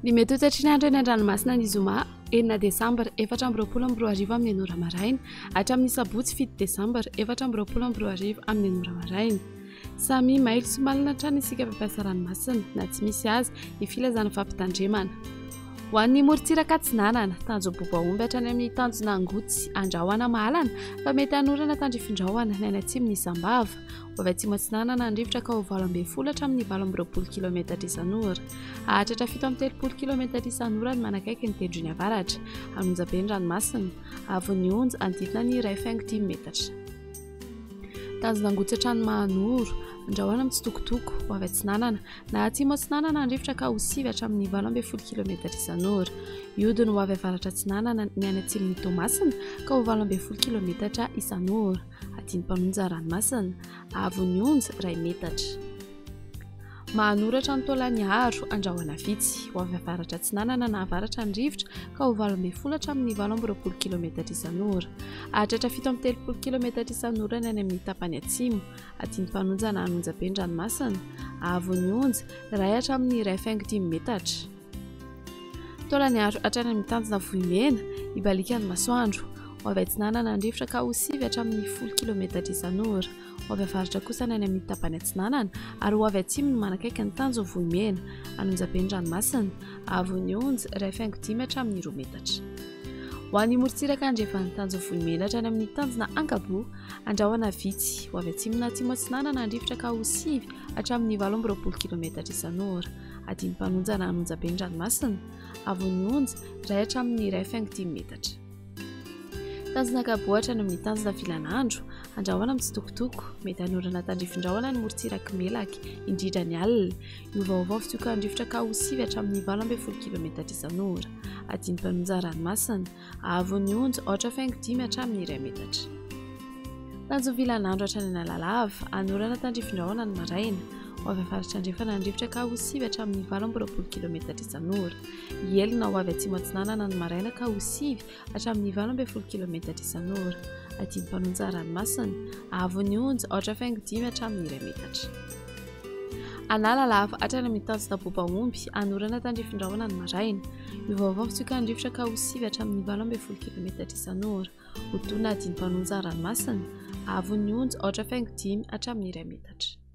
Ny mety ho toetry ny andro eny an-dranomasina ny zoma enina desambra 2024 amin'ny enina ora maraina hatramin'ny sabotsy fito desambra 2024 amin'ny enina ora maraina. Samy mailo sy malina hatrany isika mpampiasa ranomasina na tsy misy aza ny filazana fampitandremana. Ho an'ny morontsiraka atsinanana, tanjom-bobaomby hatrany amin'ny tanjona Angotsy, Andrahona Mahalana fa mety hanorana tandrifindrahona ny any atsimon'i Sambava. Ho avy atsimo atsinanana ny rivotra ka ho 18 hatramin'ny 28 kilometatra isan'ora. Hahatratra 37 kilometatra isan'ora ny manakaiky ny tendrony avaratra. Hanonja be ny ranomasina. Avon'ny onja hanodidina ny 1,5 metatra. Tanjona Angotsy hatrany Mahanoro, Andrahona mitsitokotoko, ho avy atsinanana, na atsimo atsinanana ny rivotra ka ho sivy hatramin'ny 18 kilometatra isan'ora. Hiodina ho avy avaratra atsinanana ny any atsimon'i Toamasina ka ho 18 kilometatra isan'ora. Adin'ny mpanonja ranomasina, haavon'ny onja iray metatra. Mahanoratra ny Taolagnaro, Andrahona vitsy, ho avy avaratra atsinanana na avaratra ny rivotra ka ho 18 hatramin'ny 28 kilometatra isan'ora. Hahatratra 37 kilometatra isan'ora ny any amin'ny tapany atsimo. Adin'ny mpanonja na hanonja be ny ranomasina. Haavon'ny onja, iray hatramin'ny 1,5 metatra. Taolagnaro hatrany amin'ny tanjona Vohimena, hibaliaka ny masoandro. Ho avy atsinanana ny rivotra ka ho sivy hatramin'ny folo kilometatra isan'ora. Ho avy avaratra kosa ny any amin'ny tapany atsinanana ary ho avy atsimo ny manakaiky ny tanjon'ny Vohimena. Anonjabe ny ranomasina. Haavon'ny onja, 1,5 hatramin'ny roa metatra. Ho an'ny morontsiraka andrefan'ny tanjon'ny Vohimena hatrany amin'ny tanjona Ankaboa, andrahona vitsy. Ho avy atsimo na atsimo atsinanana ny rivotra ka ho sivy hatramin'ny 28 kilometatra isan'ora. Adin'ny mpanonja na anonjabe ny ranomasina. Haavon'ny onja, iray hatramin'ny 1,5 metatra. Tanjona Ankaboa hatrany amin'ny tanjona Vilanandro, andrahona mitsitokotoko, mety hanorana tandrifin-drahona ny morontsirak'i Melaky, indrindra ny alina. Hiovaova fitsokan'ny rivotra ka ho sivy hatramin'ny 18 kilometatra isan'ora. Adin'ny mpanonja ranomasina, haavon'ny onja aotra faingo dimy hatramin'ny iray metatra. Tanjona Vilanandro hatrany Analalava, hanorana tandrifin-drahona ny maraina. Ho avy avaratra andrefana ny rivotra ka ho sivy hatramin'ny 28 kilometatra isan'ora. Hielina ho avy atsimo atsinanana ny maraina ka ho sivy hatramin'ny 18 kilometatra isan'ora. Adin'ny mpanonja ranomasina, haavon'ny onja aotra faingo dimy hatramin'ny iray metatra. Analalava hatrany amin'ny tanjona Bobaomby, hanorana tandrifin-drahona ny maraina. Miovaova ny fitsokan'ny rivotra ka ho sivy hatramin'ny 18 kilometatra isan'ora. Ho tony adin'ny mpanonja ranomasina, haavon'ny onja aotra faingo dimy hatramin'ny iray metatra.